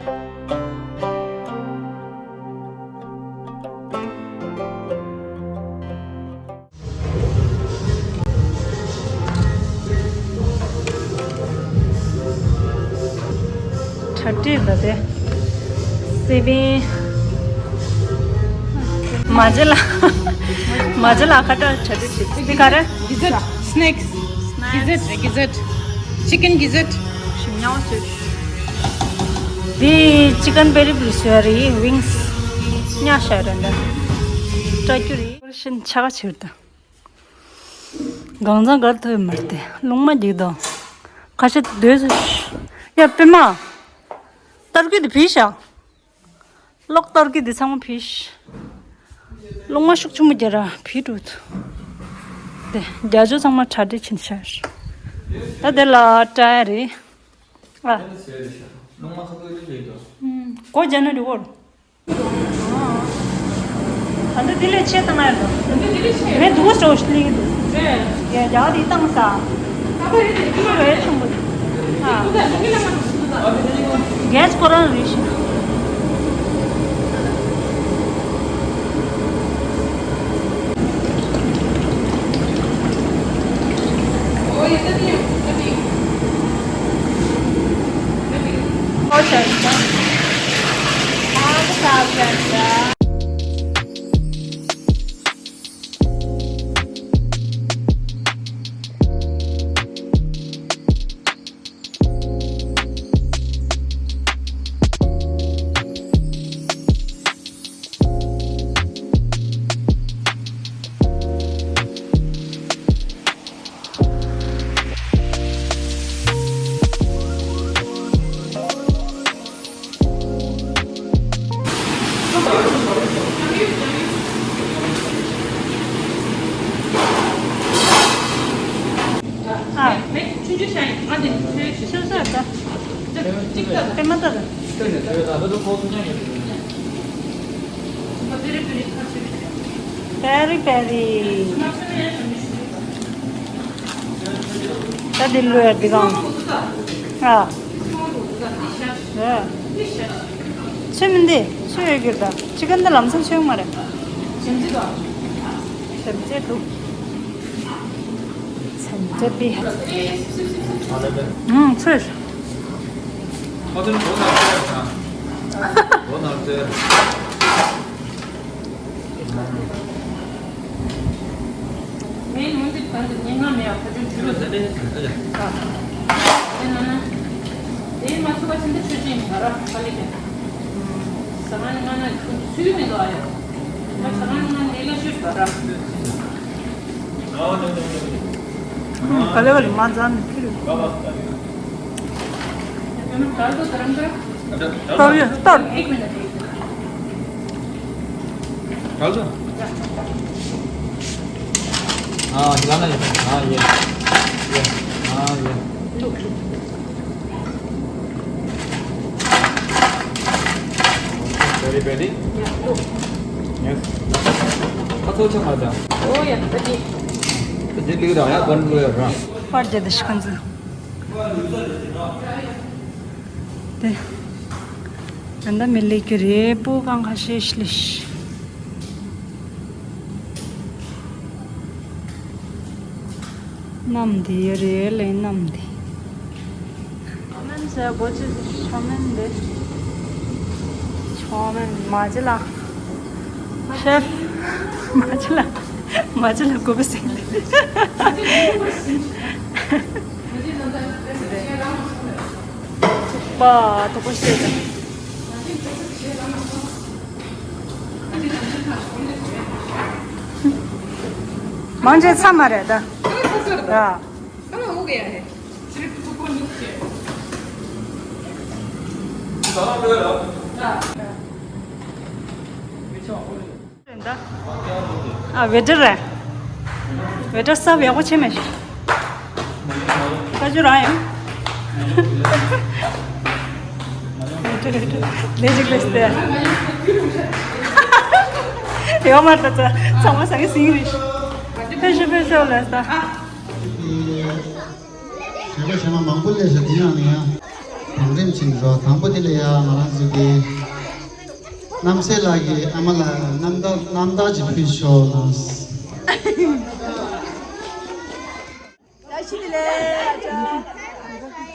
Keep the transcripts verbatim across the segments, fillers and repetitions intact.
གྲ་སྒྲིག་ལ་དེ། སི་པན། མ་བྱེ་ལ། མ་བྱེ་ལ་ཁ་གྲག་གྲ་སྒྲིག་བྱེད། འདི་ག་རེ། གི་ཛེཊ། སི་ནེག་སི། གི་ཛེཊ་རེད། གི་ཛེཊ། ཅི་ཀན་གི་ཛེཊ། ཞིམ་ཉལ་བ་ཟོས། འདི་ཅི་ཀན་པེ་རི་པེ་རི་ཟོས་རེད། ཝིང་སི་ཉག་ཤ་རེད་འདི། སྐྲ་རྒྱུ་རེད། ཤིན་ཆ་ག་ཕྱིར་དང་། གང་ཚང་གར་ཐོས་མར་ཏེ་རླུང་མ་འགྱིག་དང་། ཁ་ཤས་སྡོད་སོ། ཡ་པད་མ། སྟར་གི་དེ་བིས་ཤག་གློག་གཏོར་གྱི་འདི་ཚང་མ་ཕིས། རླུང་མ་ཤུགས་ཆེན་པོ་རྒྱག་ར་ཕི་འགྲོ་ཐུ། དེ་རྒྱ་ཇོ་ཚང་མ་གྲ་སྒྲིག་ཕྱིན་ཤར། ད་དེ་ལ་སྐྲ་ཡ་རེད། ཨ། རླུང་མ་ཁ་ཐུག་ལེ་ལེ་འགྲོ། གོ་རྒྱ་ནི་རི་བོར། ཨ་འདི་དེ་ལས་ཆེ་བཏང་ཡ་རེད། ངས་འདུག་སོ་ལིང་འདུག་ཡ་ཡ་དེ་བཏང་ས། ཨ། གེ་སི་ཁོ་རང་རེད་ཤི། ཨ། ཆུང་ཆུང་ཤ་ཡིན། ཨ་དེ་ནི་ཆུང་ཆུང་ཤ་ས་ད། ཅིག་ད། པད་མ་ད་ད། པེ་རི་པེ་རི། ད་འདི་ལོས་འདི་གང་། ཨ། ཨ། ཚོད་མི་འདི་ཚོད་ཡོད་གྱུར་ད། ཅི་ག་འདི་ལམ་སང་ཚོད་མ་རེད། ཚོད་འདུག་ཚོད་འདུག་ཚོད། ཨང་ཚོད། མེད་ནོ་འདི་གང་དུ་ཉེ་ང་མེད་ཨ་ཁ་ཆུང་ཆུ་རོ་ཟ་བས། ཨ་ཡ། ཨ། དེ་ན་ན། དེ་མ་སུ་བ་ཆེན་དུ་ཆུ་ཅན་ག་ར་ཁ་ལི་ཀ། ས་ང་ནི་ང་ན་ཆུ་ཆུ་མི་འདུག་ཨ་ཡ། ང་ས་ང་ནི་ང་ནི་ལ་ཆུ་ག་ར། ག་ལེ་ག་ལེ་མ་ཛ་ནི་ཕི་རུ། ག་ར་དུ་དར་འདྲ། གཏོར་ཡོད་གཏོར། एक मिनट। डाल दो। हाँ, हिलाना है। हाँ, ये। ये। हाँ, ये। Very, very। Yes। अच्छा, अच्छा, मजा। ओ, या, बजी। तो जे लिख रहा है, बन गया, हाँ। पार्ट जे दशकन से। དེ། ད་ལྟ་མི་ལེགས་ཀྱི་རེད། པོ་གང་ཁ་ཤས་ཤིག་ལས། གནམ་དེ་རེད་ལས་གནམ་དེ། ཆོ་མེན་ཟེར་གོ་ཅི་ཆོ་མེན་དེ། ཆོ་མེན་མ་ཅི་ལ། ཤེཕ། མ་ཅི་ལ། མ་ཅི་ལ་གོ་བ་ཟིན། པ་དོ་པོ་ཤེས་དང་། མང་ཆེ་ཚ་མ་རེད་ད། ད། ད། ཨ་ཝེ་ཊར་རེད། ཝེ་ཊར་སབ་ཡག་པོ་བྱེད་མེད། ཁ་ཆུ་རང་ཡང་། ལས་ཅིག་ལས་སྟེ། ཡོད་མ་རེད་ད་ཚང་མ་ཟ་གི་ཟིན་རེད། ཕེབས་ཤོག་ཕེབས་ཤོག་ལས་ད། བྱས་པ་བྱས་མ་མང་པོ་ལས་ཤག་དེ་ཡང་ནས་ཡང་། གང་རིམ་བཞིན་འགྲོ། དང་པོ་དེ་ལ་ཡ་ང་རང་ཚོ་གི་རྣམ་སྲས་ལགས་ཀྱི་ཨ་མ་ལ་རྣམ་ཐར་རྣམ་ཐར་ཅིག་ཕུལ་ཆོག་གནང་། ཡ་ཤི་ལེ་ཨ་ཅག་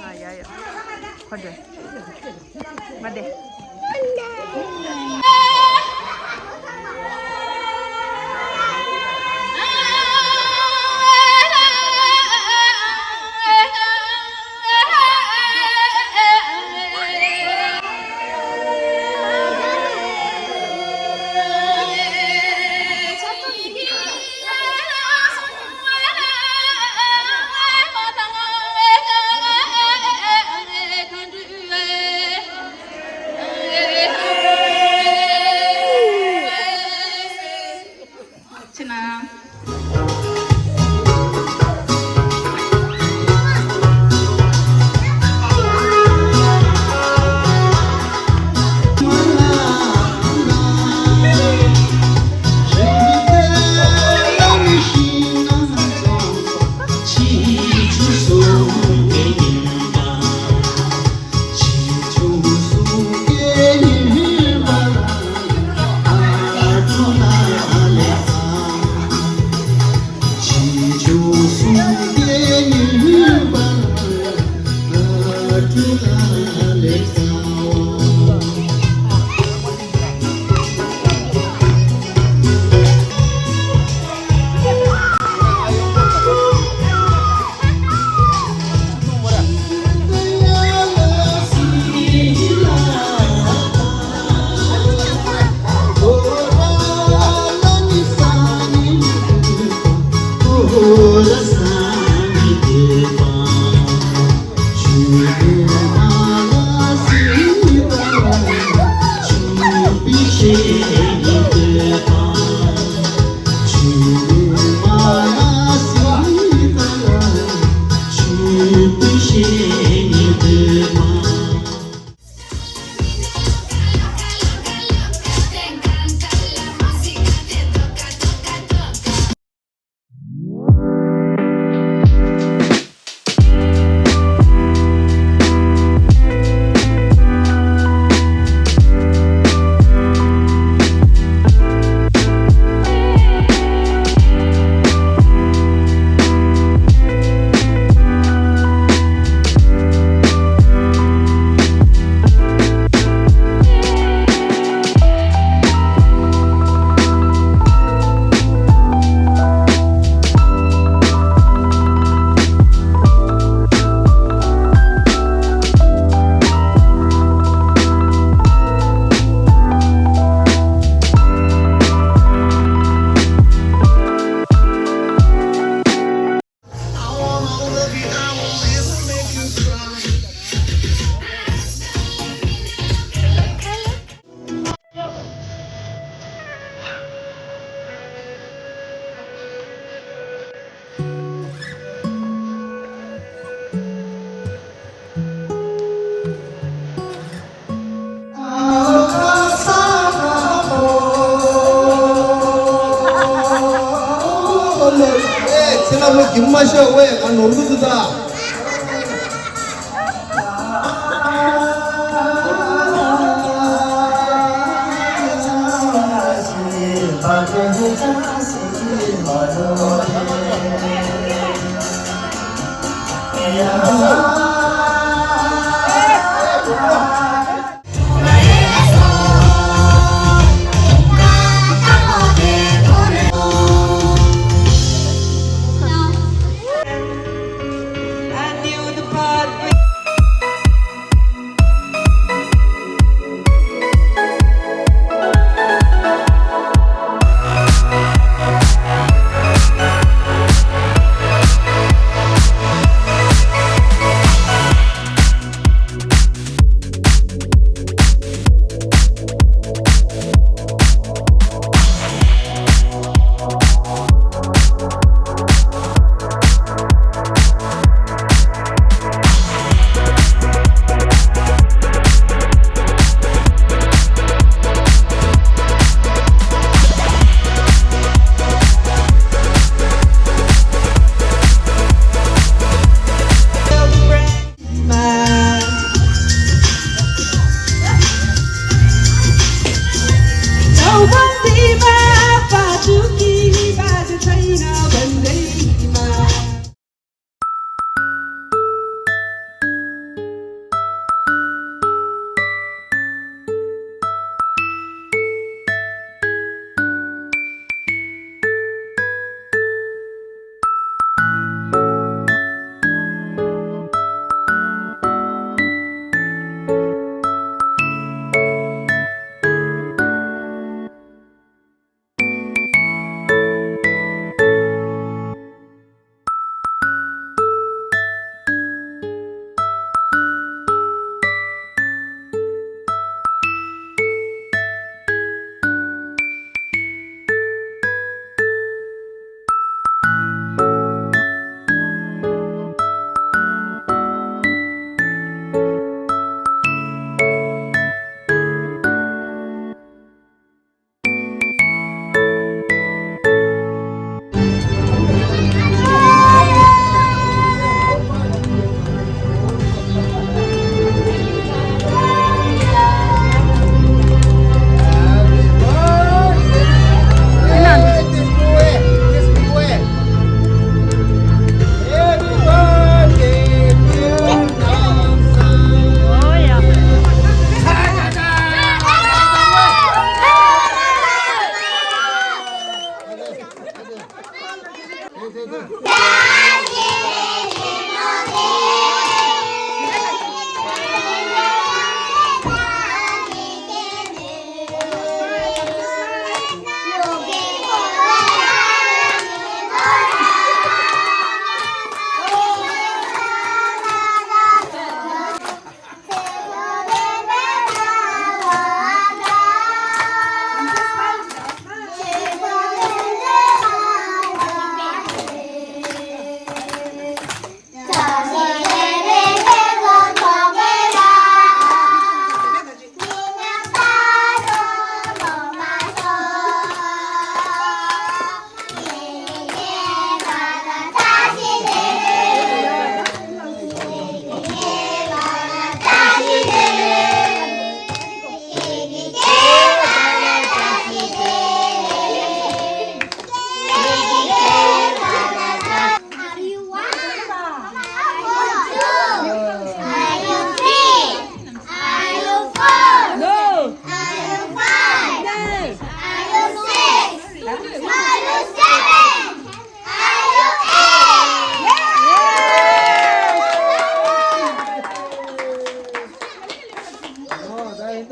ཨ་ཡ་ཡ། ཁོ་འདྲ། མ་བདེ། ཨེ་ཚེ་ལ་མོ་གི་མ་ཤོག་ཝེ་ང་ནོར་འདུག་ཏུ་ད།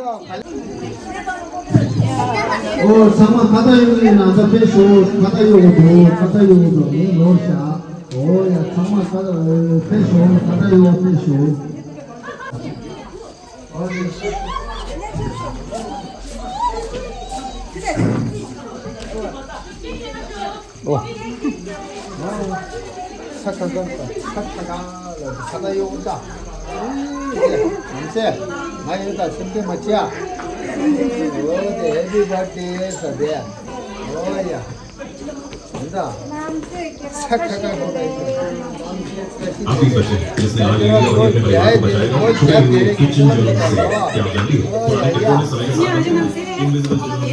ཨོ་ཚང་མ་ཁ་བཏགས་གཡོག་གི་ཡིན་ན་ད་ཕེབས་ཤོག་ཁ་བཏགས་གཡོག་གི་འདུག་ཁ་བཏགས་གཡོག་གི་འདུག་ངས་ནོར་བཞག་ཨོ་ཡ་ཚང་མ་ཁ་བཏགས་ཕེབས་ཤོག་ཁ་བཏགས་གཡོག་ཕེབས་ཤོག་ཨོ། ས་ཁ་ཁ་ས་ཁ་ཁ་ལ་ས་ད་ཡོང་ད། ཨུ་ཡེ་ནམ་སེ། ང་ཡོད་ད་སེམས་ཁྲལ་མ་བྱེད་ཨ། ཨོ་དེ་Happy Birthday ས་དེ། ཨོ་ཡ། ཡོད་ད། ས་ཁ་ཁ་ཁ་ལ་ཡོད་ད། आपकी बचत, जिसने आज रेडियो और अपने परिवार को बचाएगा, छुपे हुए किचन जर्नल से क्या जानिए, पुराने रिकॉर्ड में समय के साथ इनविजिबल जर्नल।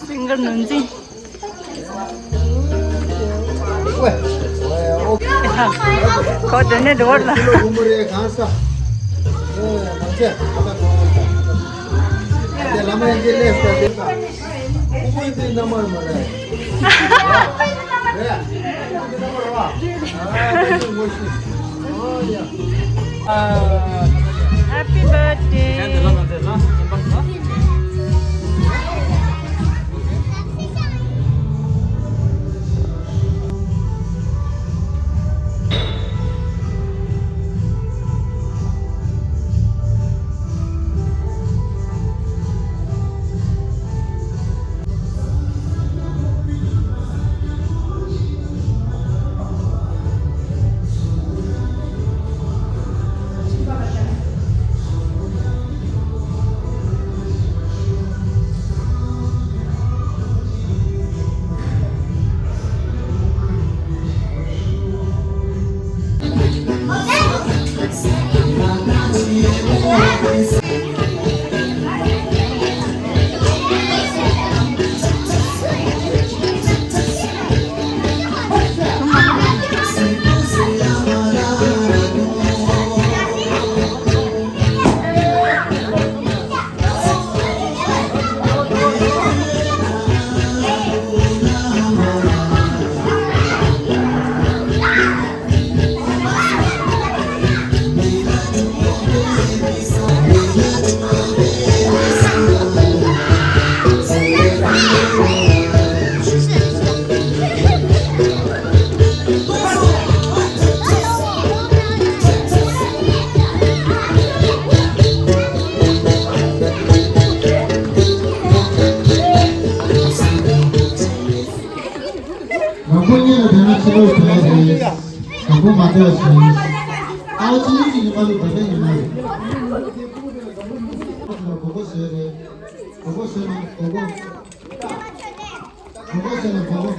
सिंगर नंजी। को देने डोर ला। Happy birthday. མང་པོ་གཉིས་ལ་དེ་ན་ཕྱི་ལོགས་བྱས་རེད། མང་པོ་མ་བསྡད་ཞིང་། ཨ་ཅི་ཡིན་གྱི་ཉི་མ་ལུག་བདེ་བའི་ཉི་མ་རེད། གོ་གོ་བཟོས་རེད། གོ་གོ་བཟོས་ན་གོ་གོ། གོ་གོ་བཟོས་ན་གོ་གོ།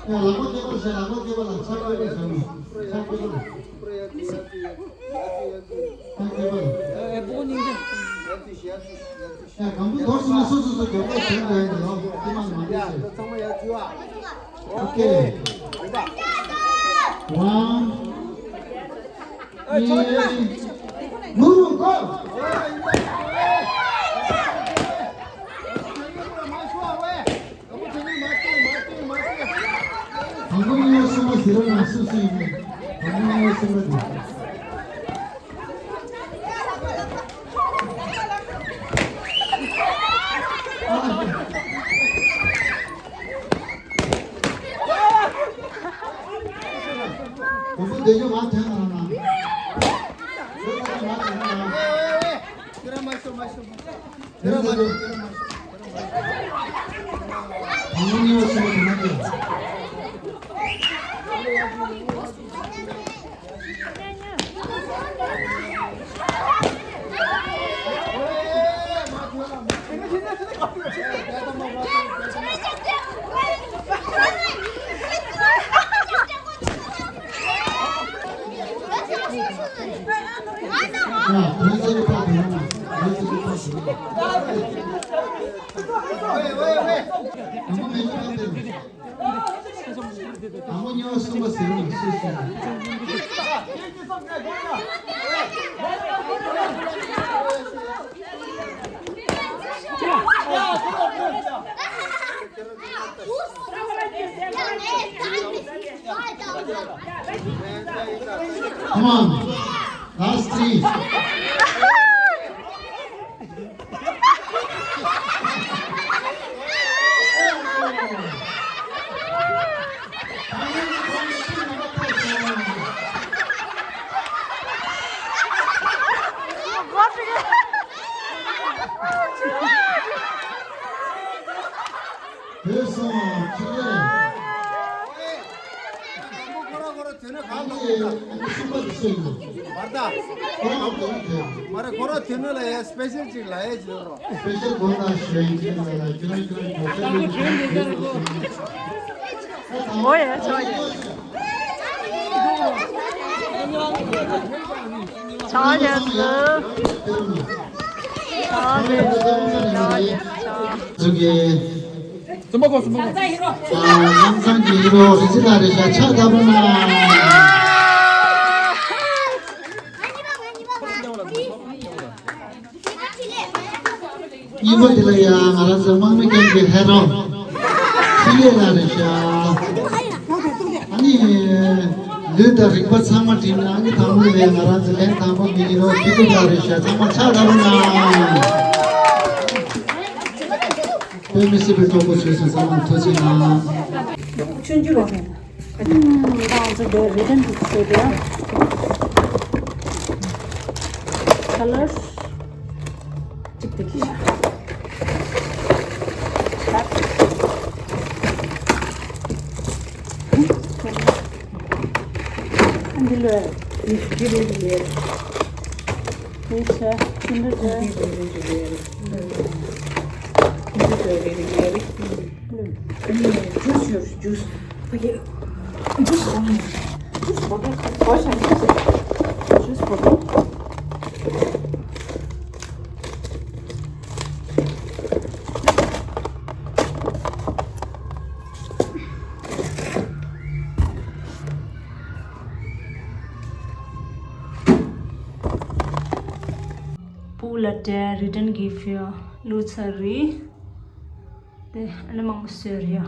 ཡ་ལག་པ་སྐྱེས་པ་བྱས། ལག་པ་སྐྱེས་པ་ལ་ཕྱག་སྐྱེས་པ་བྱས་ནས་ཕྱག་སྐྱེས་པ་ལ། ཕྱག་སྐྱེས་པ་ལ། ཡ་གང་པོ་དོར་སོང་ན་སོ་སོ་སོ་རྒྱབ་སྐྱོར་བྱེད་འགྲོ་ཡིན་ལ་ལྟད་མོ་མ་འདྲེས་བྱས། ཨོ་ཁེ། ཝན། གཉིས། མུ་རུ་གོ། དང་པོ་གཉིས་པ་གསུམ་པ་ཟེར་བ་ན་སུ་སུ་ཡིན་ནས། དང་པོ་གཉིས་པ་གསུམ་པ་དེ། དང་པོ་དེ་ཉོ་མ་ཐོན་ན་ན། དེ་ཉོ་མ་ཐོན་ན་ན། Come on. Last three. བོད་སོང་ཁྱེད་རེད། ཁོ་ར་ཁོ་ར་དེ་ནས་གང་དུ་ཨ་ནི་གསུམ་པ་དེ་སུ་ཡིན་ནམ། བར་ད། ཁོ་རང་དེ་ནས་དེ། མ་རེད། ཁོ་ར་དེ་ནས་ལ་ཡ་སི་པེ་ཤལ་ཅིག་ལ་ཡ་བྱོས་རོགས། སི་པེ་ཤལ་དགོངས་དག་ཞུ་ཡིན། ཁྱེད་རང་ལ་ཁྱེད་རང་ཁྱེད་རང་ངོ་ཤེས་ཡོད་ཟེར། ཨོ་ཡ་ཆོག་ཡ། ཆོག་ཡ་ཟེར། ཆོག་ཡ་ཆོག་ཡ་ཆོག། ཚུགས་ཀྱི། སུམ་པ་གོ་སུམ་པ་གོ། ཨ། ལམ་སང་གི་ཧི་རོ་རི་ཇི་ལ་རེད་ཤག་ཕྱག་བརྡབ་རོགས་གནང་། གཉིས་པ་དེ་ལ་ཡ་ང་རང་ཚོ་དམག་མི་རྒན་གྱི་ཧེ་རོ་ཤི་ལེ་ལ་རེད་ཤག་ཨ་ནི། ལུས་དང་རིག་པ་ཚང་མ་བསྒྲིམས་ནས་ཨང་ཀི་དང་པོ་ལས་ང་རང་ཚོ་ལན་དང་པོ་མི་ཡིན་རོགས་ཁྱི་ཐུག་ལ་རེད་ཤག་ཚང་མ་ཕྱག་བརྡབ་རོགས་གནང་། དཔེ་མི་སྲིད་པའི་སྤྲོ་པོ་བྱུང་སོང་། ཚང་མ་ཐུགས་རྗེ་གནང་། ཆུང་ཆུང་རོགས་ནས། ད་ང་ཚོ་འདི་རི་ཊན་བྲིས་ཏེ་ཡོད་ཡ། ཁ་ལར་གཅིག་དེ་གི་ཤ། འདི་ལོས་ཉི་ཤུ་རེ་རེ་ལས། དེ་ཆ་ཅི་འདྲ་འདྲ། འདི་རེ་རེ་རེ་རེ། འདི་རེ་རེ་རེ་རེ། ཨ་ནི་ཇུས་ཡོད། ཇུས། ཕ་གི་ཇུས་བོ་ནི། ཇུས་བོ་ཏོ་བོ་ཤ་ཇུས། ཇུས་བོ་ཏོ། སྤུ་གུ་ལ་སྤྲད། རི་ཊན་གི་ཕི་ཡ་བླུགས་ཚར་རེད། དེ་ཨ་ནི་མང་པོ་བཟོས་རེད་ཡ།